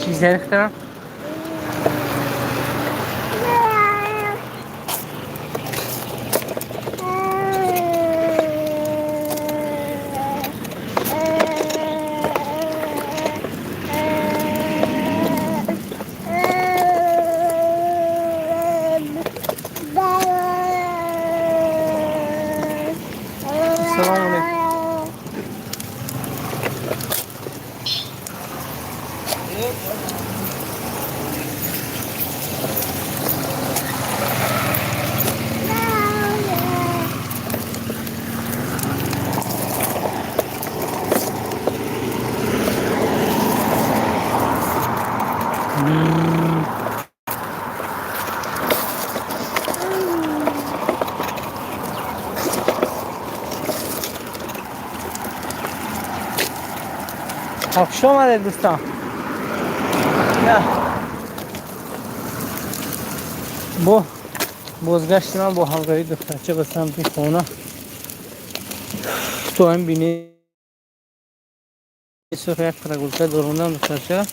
Чиз духтарам? Салом алейкум. Хуш омадед, дӯстон. На. Бо бозгашти ман бо ҳамроҳи духтарча ба самти хона то ҳам бини сурх як прогулка дорондам духтарча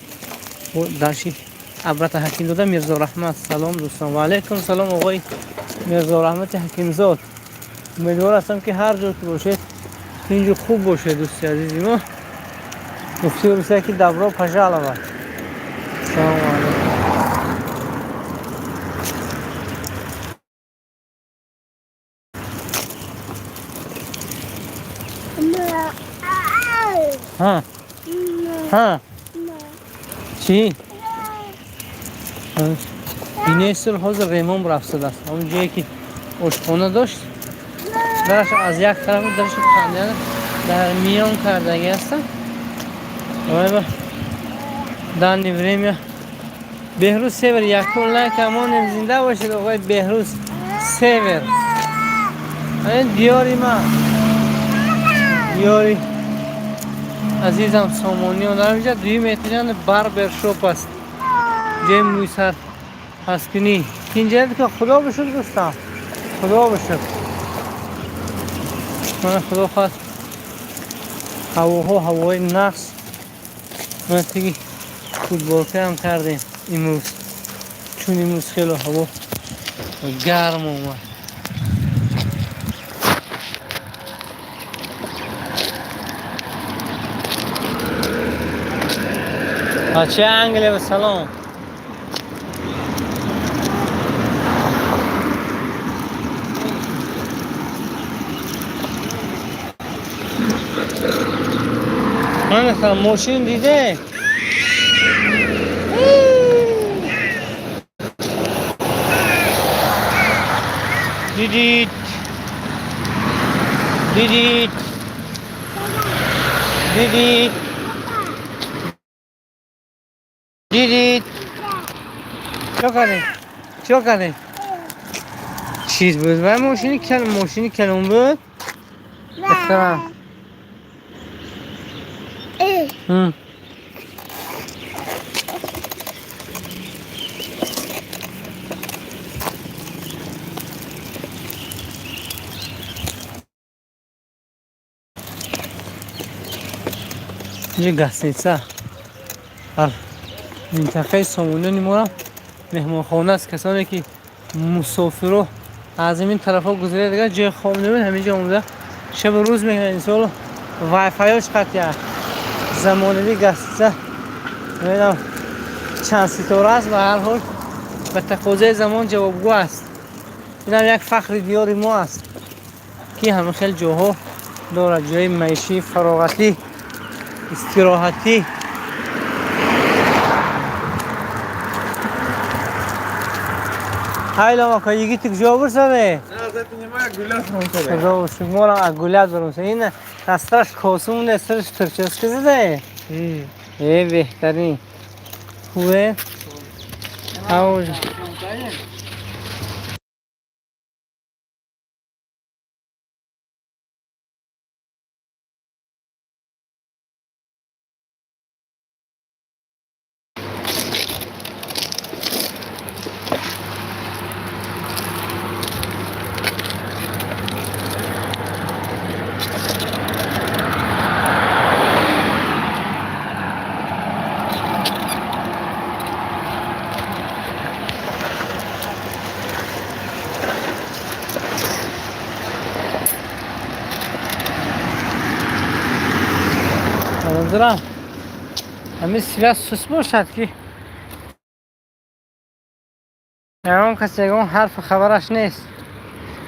дарши абрата ҳаким дода. Мирзо Раҳмат, салом, дӯстон. Ва алайкум салом, оғои Мирзо Раҳмати Ҳакимзод. Умедвор ҳастам, ки ҳар ҷо ки бошед, инҷо хуб бошед, дӯсти азизи мо. Гуфти русия ки добро пожаловать. Салому алейкум. Ҳа, ҳа, чӣ бинаи сурх ҳозир ремонт рафтадааст. Он ҷое ки ошхона дошт, дараш аз як тараф дараши кандиана дар миён кардаги ҳастам. Данный время Беҳрӯз Север, якум лайк амонем. Зинда бошед, оғои Беҳрӯз Север. Ин диёри ман, диёри азизам Сомониён. Дар инҷа дуюм этажан барбершоп аст, ҷои мӯйсар пасткунӣ. Инҷа ки худо бишуд, дӯстам, худо бишуд. Мана, худо хоҳад, ҳавоҳо ҳавои нақс. Мана, тиги футболкаам кардем имрӯз, чун имрӯз хело ҳаво гарм омад. Бачаи Англия, салом. Ман мошин диде. Дидид, дидид, дидид, дидид. Чо кардем, чо кардем? Чиз буд вай, мошини кал, мошини калон буд, духтарам. М. Инҷа гостиница дар минтақаи Сомониёни морам меҳмонхона аст. Касоне ки мусофиро аз ин тарафҳо гузаред, дигар ҷои хоб намед, ҳаминҷо омода шабу рӯз мекунад. Инсоло вайфайош қатъия, замонавӣ. Гостиница намедонам чанд ситора аст, ба ҳар ҳол ба тақозаи замон ҷавобгӯ аст. Инам як фахри диёри мо аст, ки ҳама хел ҷоҳо дорад, ҷои маишӣ, фароғатӣ, истироҳатӣ. Ҳайлом ака, йигити куҷо бурсаде? Худо шуморо аз гулят бурмса. Ин дасташ косум не, сараш прическа заде. Э, беҳтарин. Хубе? Ҳавоҷ. Ҳозирам ҳамин связь сус бошад, ки ягон кас ягон ҳарфи хабараш нест.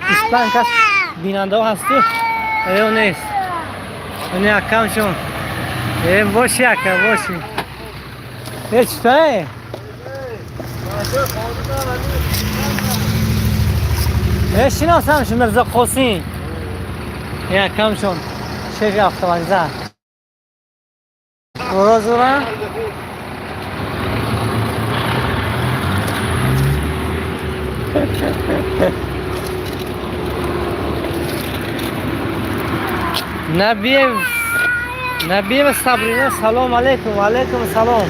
25 кас бинандаҳо ҳасту ё нест. Ини акамшон. Э, боши, ака, боши. Э, читое? Э, шиносамш, Мирзо Қосим. Э, акамшон, шефи автовокзал. Розура? Набиев, Набиева Сабрина, салом алейкум, ва алейкум салом.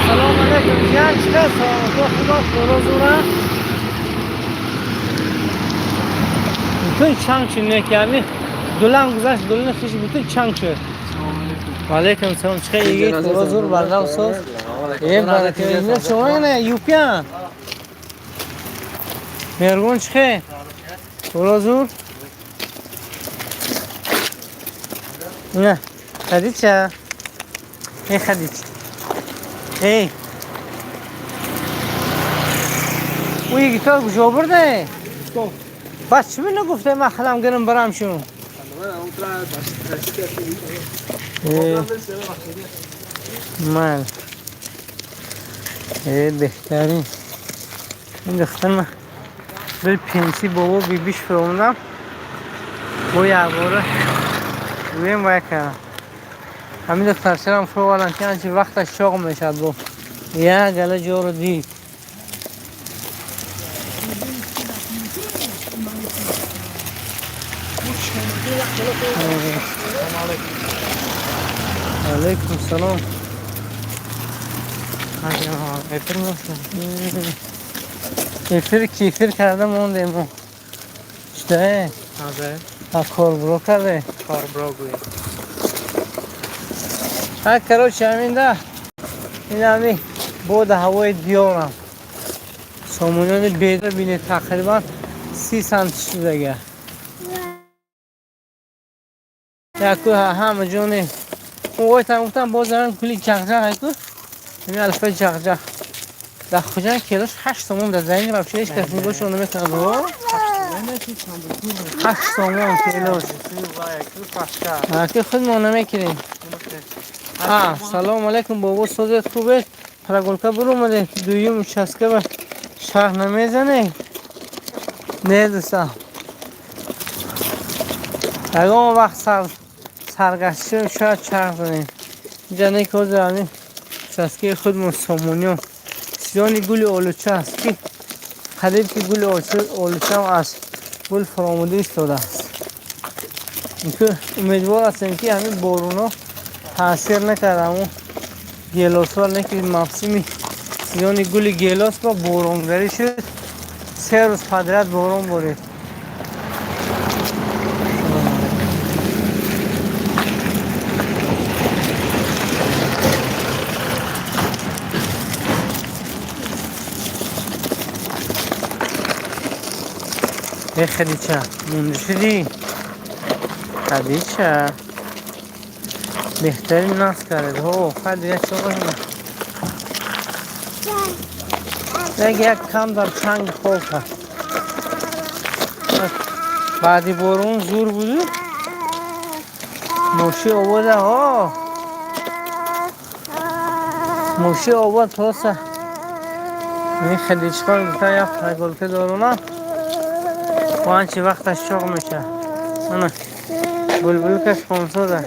Салом алейкум, ҷан, чӣ саломатӣ, худо розура? Бутун чанг шуд, не ки ҳамин дулам гузашт, дулини хиш бутун чанг шуд. Ва алейкум салом, чӣ йигит, розур, бардам соз. Э, баракалло, шумо не юпян. Мергун чӣ? Розур? Не, Хадича. Эй, Хадича. Эй. Ӯ йигитҳо куҷо бурде? Бас чӣ нагуфте, ман худам гирам барам шун? Ман. Э, беҳтарин. Ин духтар ман бир пенси бобо бибиш фиромдам. Бо якбора гӯем вай кардам. Ҳамин духтарчарам фуровардам, ки анчи вақташ чоқ мешавад, бо як гала ҷоро дид. Алейкум салом. Эфир кефир карда мондем мо. Читае? А корбро карде? Корбро гӯем. Ҳа, короче, ҳамин да. Ин ҳамин бода ҳавои диёрам. Сомониёни беда бинед, тақрибан 30 санти шудага. Яку ҳама ҷоне. Ой, там гуфтам, боз ҳамин кули ҷағҷағ айку. Ҳамин алфаи ҷағҷағ. Дар Хуҷанд килош 8 сомон, дар замин вообще ҳеҷ кас нигоҳшон намекунад. 8 сомон килош. Ки худ мо намекунем. А, салом алейкум, бобо, созед, хубед? Прогулка буромадед? Дуюм участка ба шаҳр намезанед? Не, дӯстам. Ягон вақт саргашт шудем, шояд чарх занем. Инҷа не ки ҳозир ҳамин участкаи худмон Сомониён. Сиёни гули олуча аст, ки қариб ки гули олучаам аз гул фаромуда истодааст. Умедвор ҳастем, ки ҳамин боруно таъсир накард ҳамун гелосҳо, не ки мавсими сиёни гули гелос ба боронгарӣ шуд. 3 рӯз подряд борон борид. Эй, Хадича, монда шудӣ? Хадича. Беҳтарин нақс кардед. Ҳо, хай, дигар чӣ кунем? Як кам дар чанги хок аст. Баъди борон зур буду. Моши овода, ҳо. Моши овод просто. Ин Хадичхон гуфтан як прогулка дорунам. Анчи вақташ чоқ мешавад. Ана булбулкаш хонсода.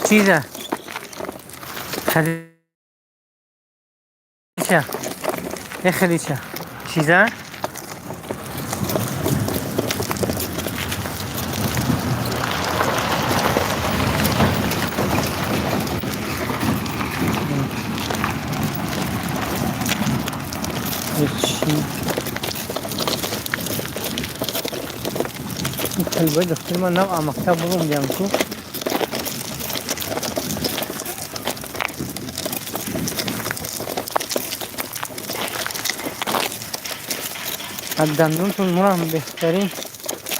Чиза? Хадича. Э, Хадича. Чиза? Ин калбои духтари ман нав мактаб бурум диям ку. Аз дандонтон мурам беҳтарин,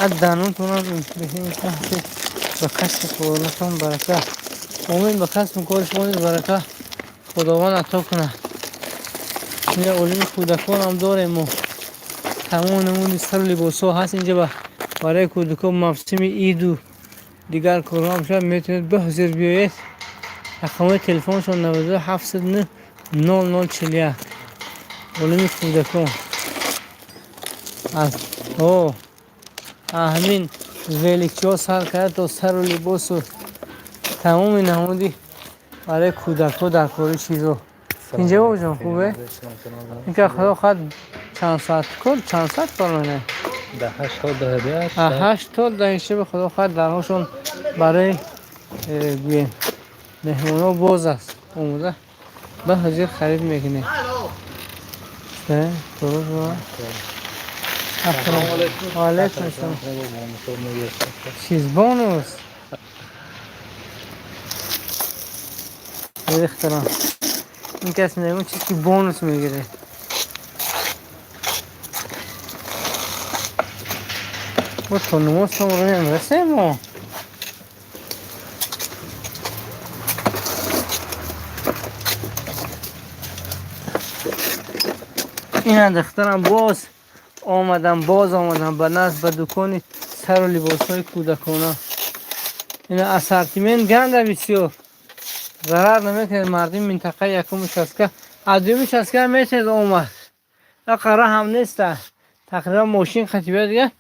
аз дандонтонам беҳтарин. Ба касби коратон барака. Омин, ба касбу кори шумо низ барака Худованд ато кунад. Инҷа олими кӯдаконам дорем мо. Тамоми намуди сару либосҳо ҳаст инҷа барои кӯдакон мавсими иду дигар корҳо ҳам шояд метавонед ба ҳозир биёед. Рақамҳои телефоншон 92 709 00 41. Олими кӯдакон. Аз ҳамин великчиҳо сар карда то сару либосу тамоми намуди барои кӯдакҳо дар кори чизо. Инҷа бобоҷон хубе? Инка худо хоҳад чанд соат кор, чанд соат кор менае? 8 то 10. 8 то 10 шаби худо хоҳад дарҳошон барои гӯем меҳмонҳо боз аст. Омода ба ҳозир харид мекунед. Алейкум ассалом. Чиз бонус. Духтарам. Ин кас мегӯ чиз ки бонус мегирад. Мо то намоз расем мо. Ина духтарам боз омадам, боз омадам ба назд ба дукони сару либосҳои кӯдакона. Ина ассортимент ганда бисёр. Зарар намекунед мардими минтақаи якум участка. Аз дуюм участка метавонед омад. Ақара ҳам неста. Тақрибан мошин қати биёд дигар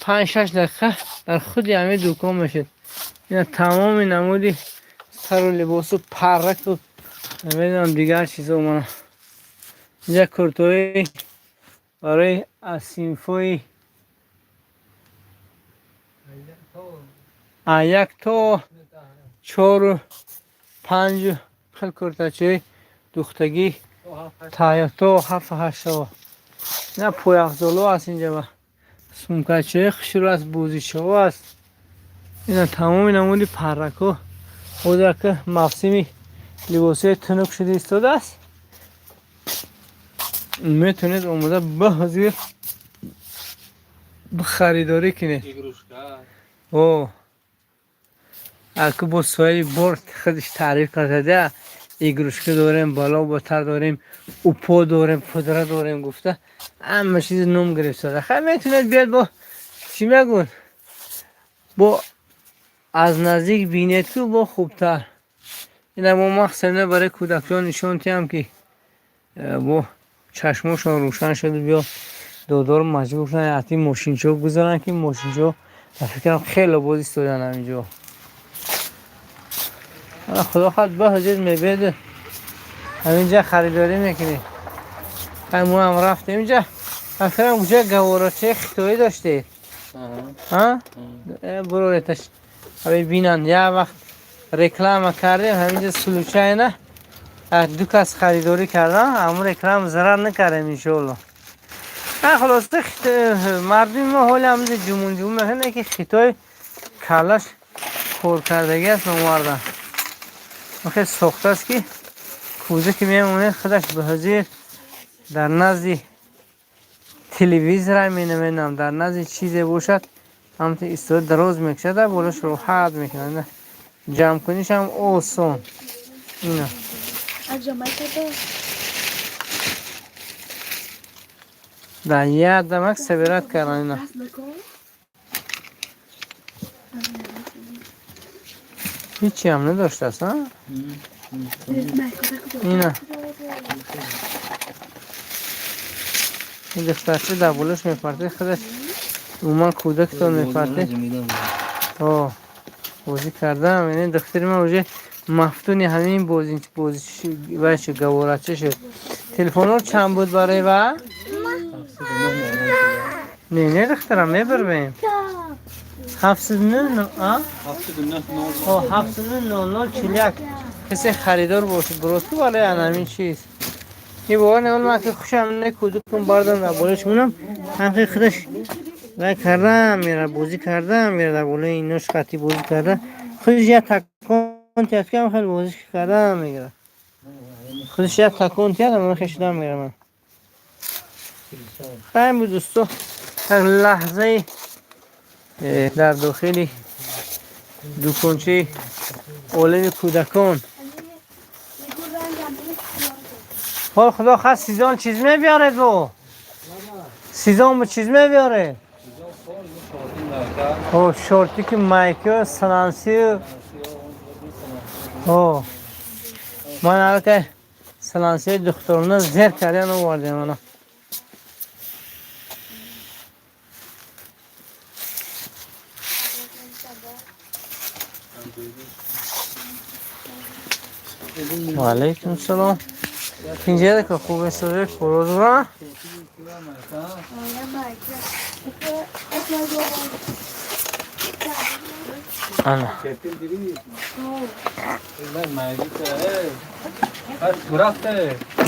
5-6 дақиқа дар худи ҳамин дукон мешед. Ина тамоми намуди сару либосу парраку намедонам дигар чизо мана. Инҷа куртои барои аз синфҳои 1 то 4 5 хел куртачаи духтагӣ то 7-8 сова. Ина пойафзолҳо аст инҷа ва сумкачаи хушрӯ аст, бозичаҳо аст. Ина тамоми намуди парракҳо. Ҳозир ки мавсими либосҳои тунук шуда истодааст. Метавонед омода ба ҳозир харидорӣ кунед. Аку бо соҳиби бор худаш таъриф карда, игрушка дорем, бало батар дорем, упо дорем, пудра дорем гуфта ҳама чиз ном гирифтада. Хай метавонед биёд бо чӣ мегӯн? Бо аз наздик бинед ку бо хубтар. Ина мо махсус барои кӯдакон нишон диҳам ки бо чашмошон рӯшан шуд биё додор маҷбур шуданд аз ин мошинчаҳо гузаранд ки мошинчаҳо ба фикрам хеле боз истодан ҳаминҷо. Худо хоҳад ба ҳозир мебиёд ҳаминҷа харидорӣ мекунед. Хай мо ҳам рафтем инҷа. Ба фикрам куҷо гаворачаи хитоӣ доштед. Бурореташ бинанд. Як вақт реклама кардем ҳаминҷа случайно ду кас харидорӣ кардан, ҳамон реклама зарар накардем иншоалло. Хулоса мардуми мо ҳоли ҳаминҷа ҷумун-ҷумун мекунад ки хитой каллаш коркардагӣ аст номарда. Хеле сохтааст ки кӯдаке мемонад худаш ба ҳозир дар назди телевизора менамедам, дар назди чизе бошад ҳамто истода дароз мекушад, болош роҳат мекунад. Ҷамъкунишам осон. Ина. Дар як дамак собирать кардан ина. Ҳичи ҳам надоштааст, а? Ина. Ин духтарча дар болош мепартед, худаш умуман кӯдактон мепартед. Бозӣ кардам, яъне духтари ман уже мафтуни ҳамин бозӣ вайшо гаворача шуд. Телефонҳо чанд буд барои ва? Не, не духтарам, мебарем. 79 а? 79 00 41. Касе харидор бошад бурод ку барои ҳамин чиз. Ин бовар намекунам, ман ки хушам не кӯдакам бардам дар болош монам, ҳамхи худаш вай кардам мера, бозӣ кардам мера, дар болои инош қатӣ бозӣ карда. Худаш як такон тият ки ҳам хеле бозӣ кардам мегирад. Худаш як такон тият, ҳам хеле шудам мегирад. خیم بود دوستا یک لحظه در داخل دکانچه عالم کودکان. حال خدا خواست سیزان چیز میبیاره تو سیزان با چیز میبیاره او شورتی که مایکو سلانسی او من الان سلانسی دخترونه زیر کردن آوردیم انا. و علیکم سلام. اینجا که خوب استفاده کروز را. آنا.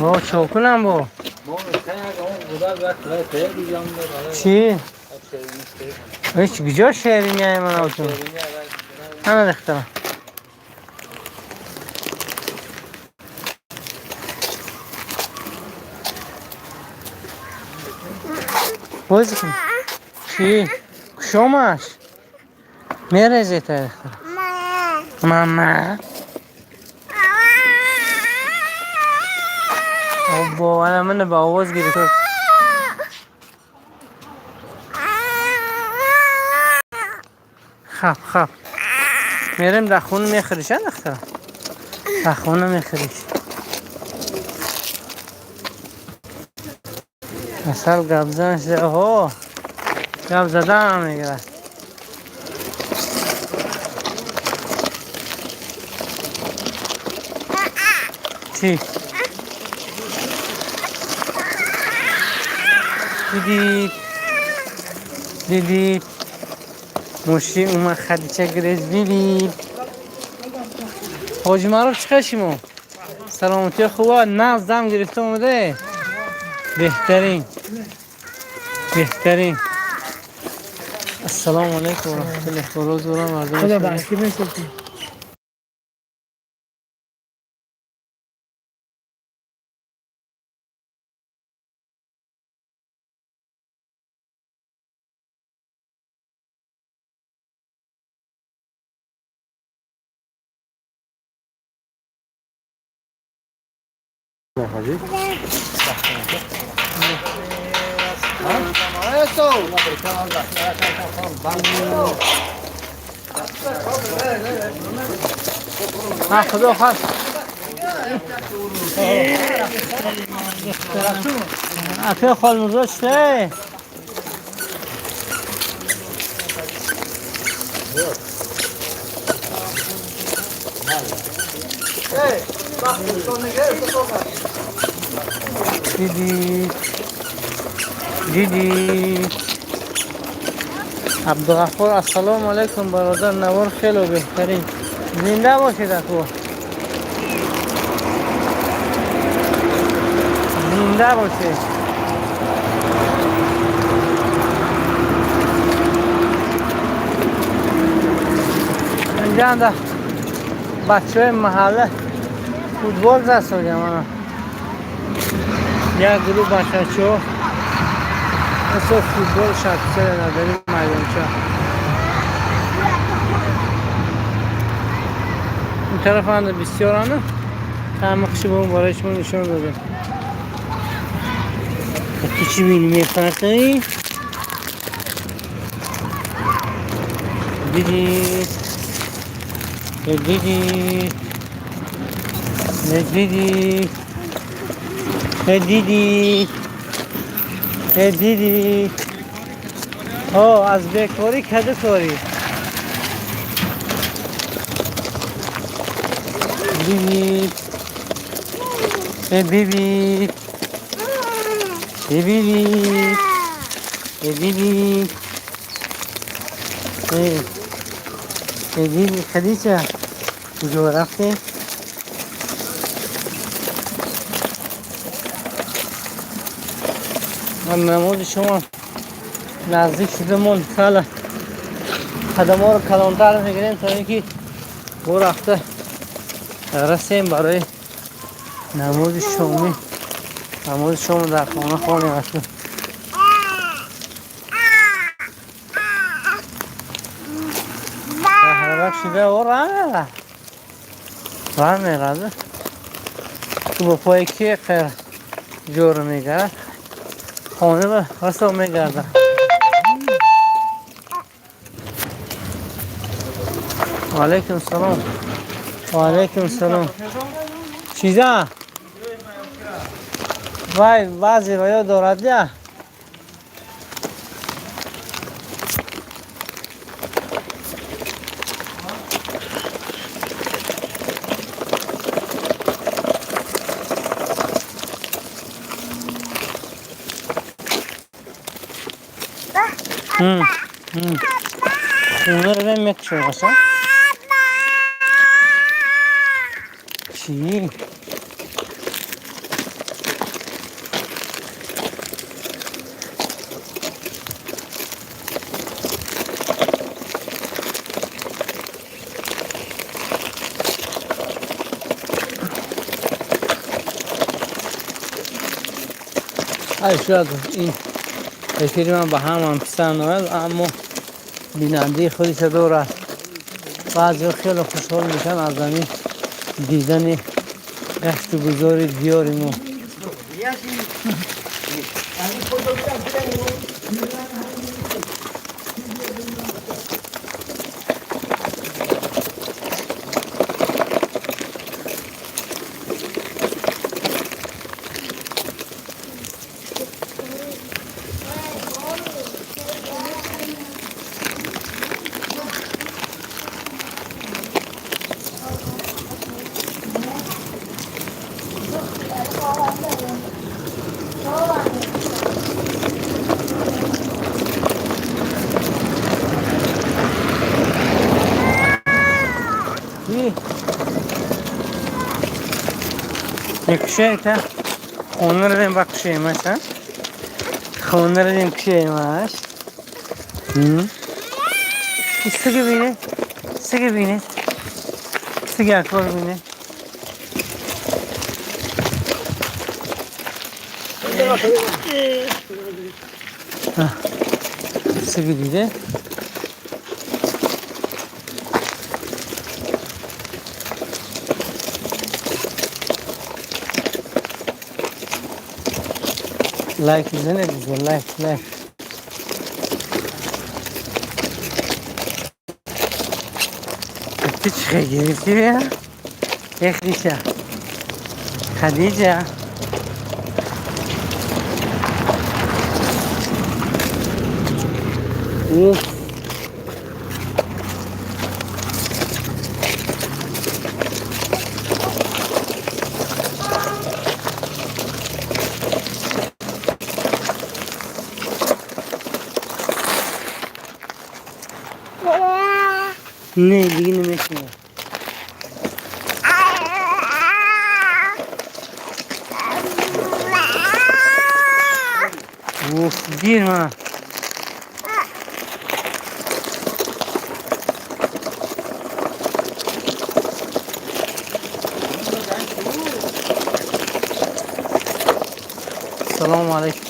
او چوکنم با. چی؟ هیچ کجا شهری میای من اوتون. انا دخترم. بازی کن. چی؟ شماش میرزه تا دخترم. ماما. با انا من با آواز گرفت. خب خب میرم در خونه میخریش دخترم. در خونه میخریش. اصل گپ زن شده. اوه گپ زدن هم میگیره. چی؟ دیدید دیدید موشی اومد خدیچه گرفت. دیدید حاجی معروف چقدر شما؟ سلامتی خوبه؟ نغز دم گرفته اومده. بهترین بهترین. السلام علیکم و رحمت الله و برکاته. مردم خدا برکت بده. خدا خواست اپی خال مرزا چطه؟ دیدی دیدی عبدالغفور السلام علیکم برادر. نوار خیلی بهترین. زنده باشید اکو. زنده باشید. اینجا هم بچه های محله فوتبال زد ساگم. یک گروه بچه ها مثل فوتبال شد نداریم میدانچه. این طرف هم بسیار آنه تعمقشی با اون برای شما نشان دادم. تو چی بینی میفرقی؟ دیدید دیدید دیدید دیدید دیدید. آه از بکاری کده کاری. دیدید دیدید دیدید دیدید دیدید. خدیجه کجا رفتی؟ من نماز شما نزدیک شده من خیلی قدم ها رو کلانتر میگیریم تا اینکه او رفته رسیم برای نماز شامی. نماز شام در خانه خانیم اصلا. Шида ора ра мерад. Ту бо пои ки қир ҷор мегард. Хона ба расо мегардад. Алейкум салом. Ва алейкум салом. Чиза? Вай баъзе ваё дорад я? Хона ро мекушем қашан. Чӣ? Ай, шояд ин эфири ман ба ҳамам писанд ояд, аммо бинандаи худиша дорад. Баъзеҳо хеле хушҳол мешаванд аз ҳамин дидани гашту гузори диёри мо. Мекушаета хона равем ба кушаемаш, а? Хона равем кушаемаш. Сиги бинед, сиги бинед, сиги акбар бинед. Сиги диде. Лайк бизанед, лайк, лайк. Ту чӣ хел гирифтӣ? Э, Хадиҷа. Хадиҷа. Уф. Не, дига намешунавам. Уф, дир мана. Салому алайкум.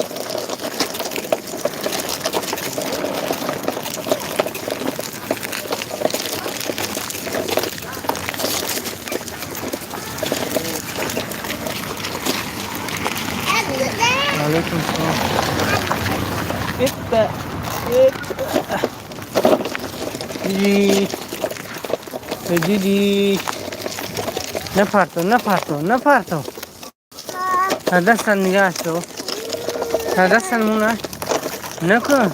Алейкум салом. Итта, итта. Диди. Диди. Напарто, напарто, напарто. Дастан нигаҳ шо. Дастан муна. Накун.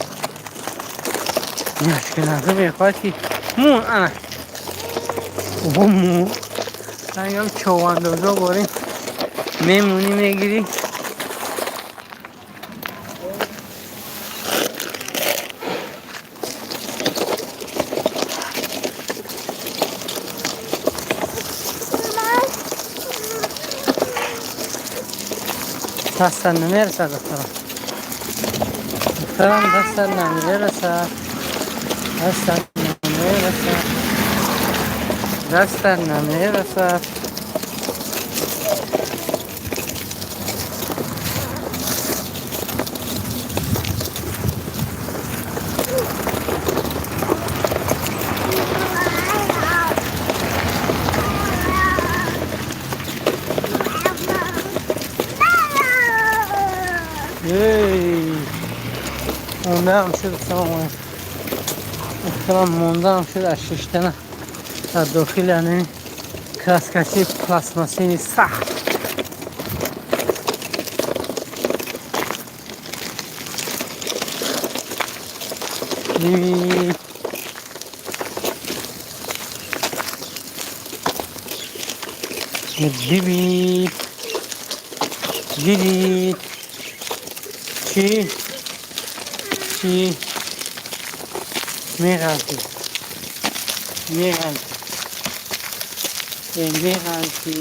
Няшка, мехоҳад ки мун ана. О, мун. Ангам човандозо борем. Мемунӣ мегирӣ. Дастан намерасад, духтарам. Духтарам, дастан намерасад. Дастан намерасад. Дастан намерасад. Эй, мондаам шуд. Салом алейкум. Эҳтиром, мондаам шуд аз шиштана дар дохили ҳамин краскачи пластмассини сахт. Дидид, дидид, дидид. Чӣ чӣ меғалти, меғалти, меғалти.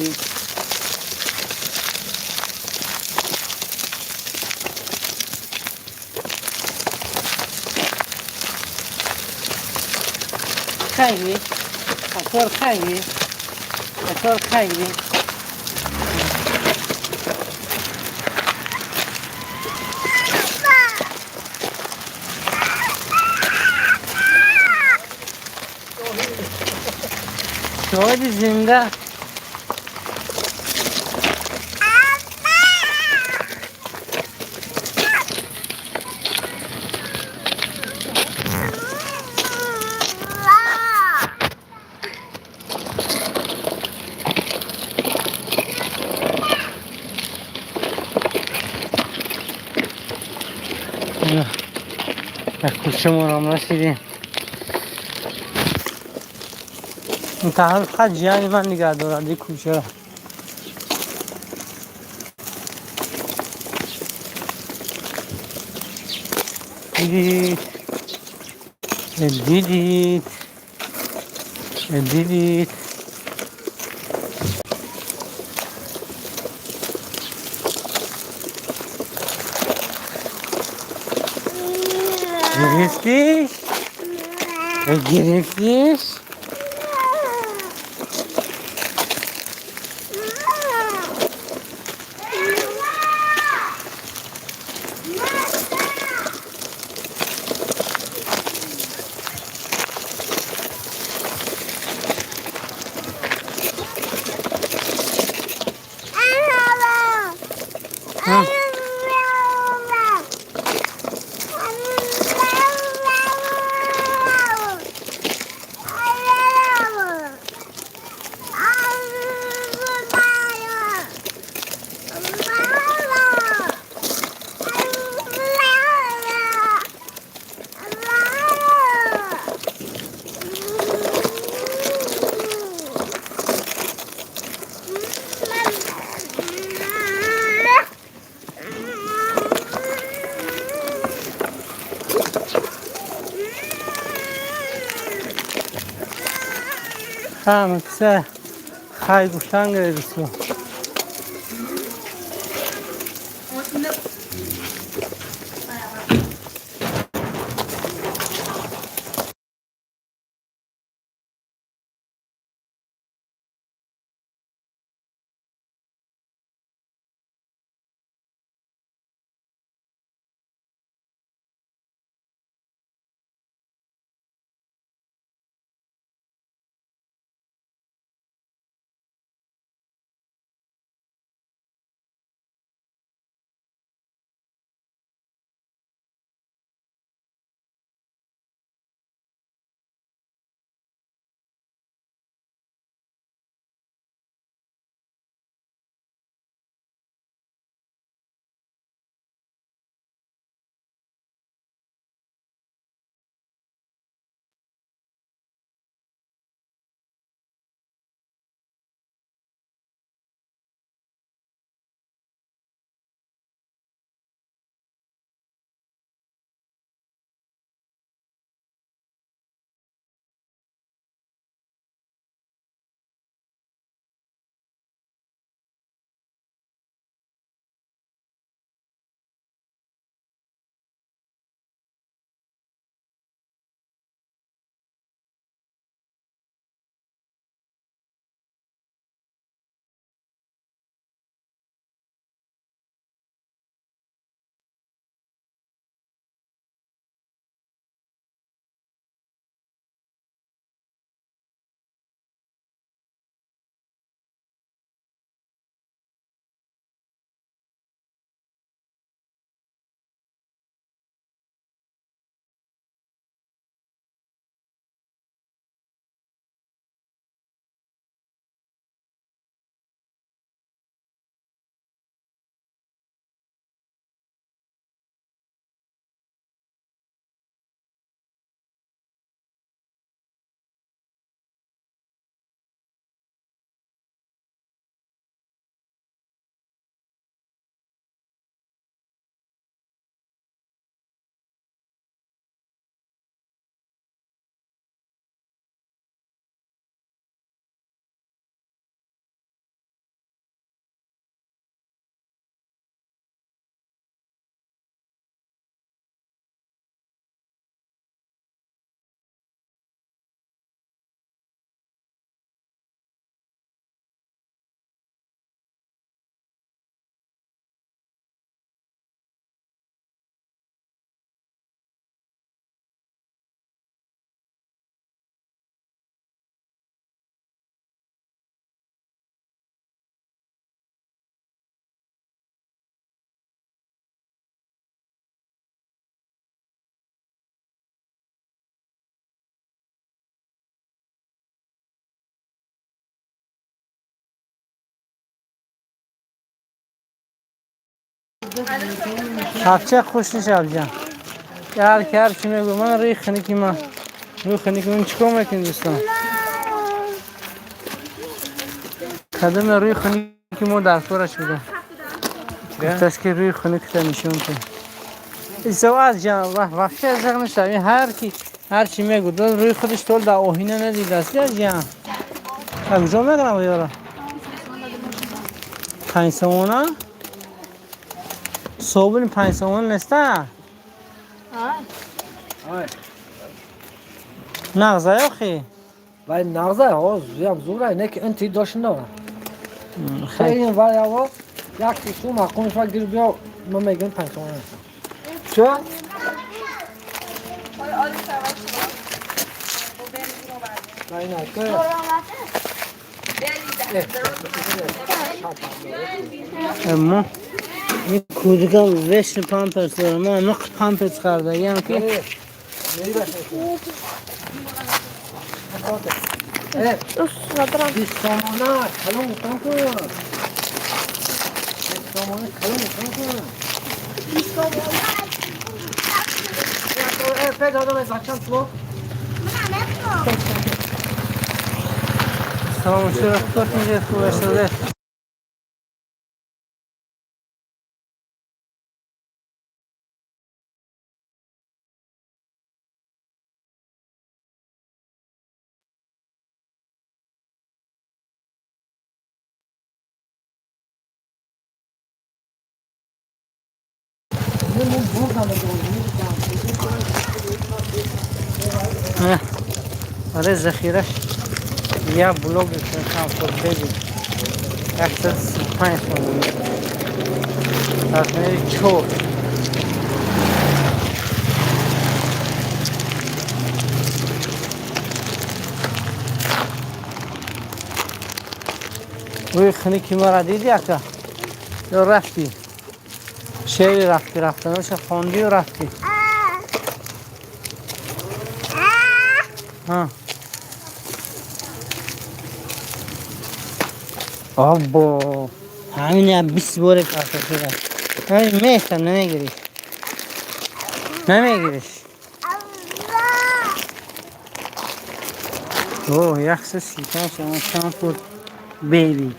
Хайри атор, хайри атор, хайри. Шоҳиди зинда. Дар кӯчамонам расидем. Таҳар фақат ҷияни ман нигаҳ дорад ин кӯчаро. Дидид, дидид, дидид. Гирифтиш, гирифтиш. Ҳама киса хай гуфтан гирифту. Кафча хуш нест, абҷан. Ҳар ки ҳар чӣ мегӯ, ман рӯи хунуки ман. Рӯи хунуки ман чикор мекунӣ, дӯстон? Кадом рӯи хунуки мо дар кораш буда? Гуфтааст ки рӯи хунукта нишон кун. Исо аз ҷан вообще зағ нест. Ҳар ки ҳар чӣ мегӯ, рӯи худаш тол дар оҳина надидааст, ҷан. Аз куҷо мегирам ёра? 5 сомона? Собуни 5 сомона неста? Нағза ёхи? Вай нағза, ҳо, зуям зура, не ки инти дошт надорам. Хеле вай аво як су маъқул шуд, гир биё, ман мегӯям 5 сомона. Чё? Мо ин кӯдакам вешни памперс дорам. Ман нуқ памперс хардагиам ки 20 сомона калон кун. 20 сомона калон кун. Салом, чаро худат инҷа хуб шуда? Барои захираш як блок Comfort Baby 135 сомонӣ, размери 4. Рӯи хунуки маро диди, ака, ё рафтӣ? Шеъри рафтӣ, рафтаноша хондию рафтӣ. Або ҳамин я 20 боре картошка мехтам, намегириш, намегириш. О, 135 сомон Comfort Baby.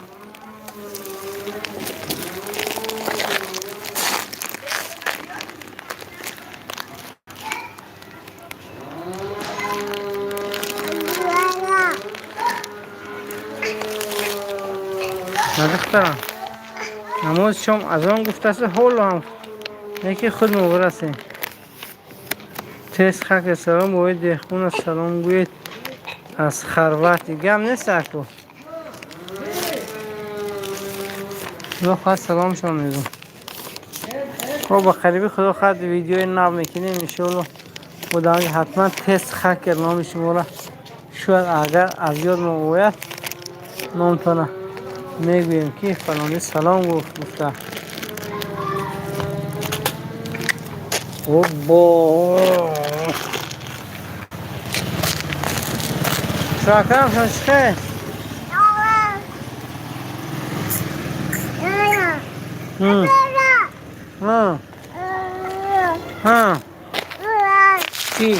Духтарам, намози шом азон гуфтааст, ҳоло ҳам яке худ муборасем. Тез хаки салом бои деҳқона салом гӯед аз Хорватия. Гап нест, аку. Худо хоҳад, саломшон мегӯм. Хоб, ба қариби худо хоҳад видеои нав мекунем, иншоалло. Худо ҳатман тест хакер номи шуморо шояд агар аз ёд мо ояд, номтона мегӯем ки фалонӣ салом гуфт гуфта. Обо! Шоакам шон чӣ хел? Ҳм. Ҳа. Чӣ?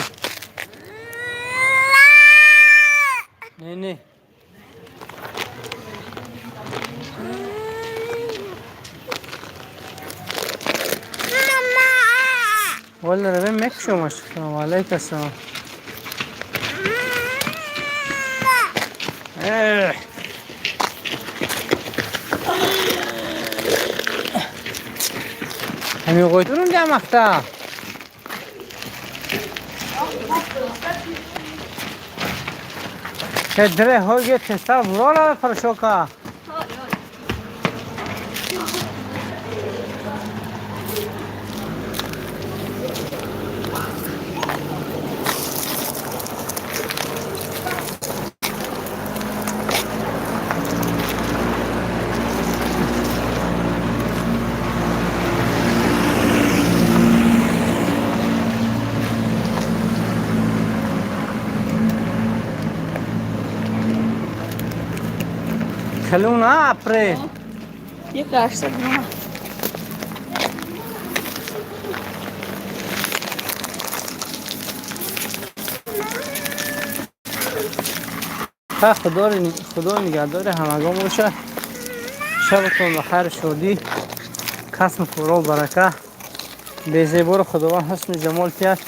Не, не. Валла равем мекушомаш. Салом алейк ассалом. Эх. Ҳамин қойтурун ҷамахта. Кедре хоге теста врола паршока. Калуна апрел. Як 800. Ха, Худо нигаҳдори ҳамагон бошад. Шабатон ба хайр, шодӣ, касбу кору барака. Безеборо Худованд ҳусну ҷамол тиҳад,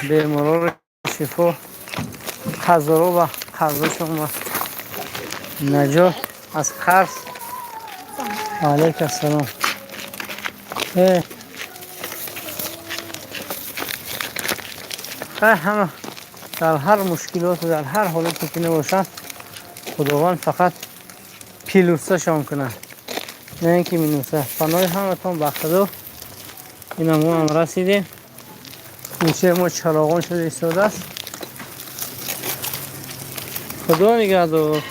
бемороро шифо, қазоро ва қарзошон наҷот аз қарз. Алайк ассалом. Ҳама дар ҳар мушкилоту дар ҳар ҳолате ки набошанд, Худованд фақат плюсашон кунад, на ин ки минуса. Паноҳи ҳаматон ба Худо. Ина мо ҳам расидем. Кӯчаи мо чароғон шуда истодааст. Худо нигаҳдор.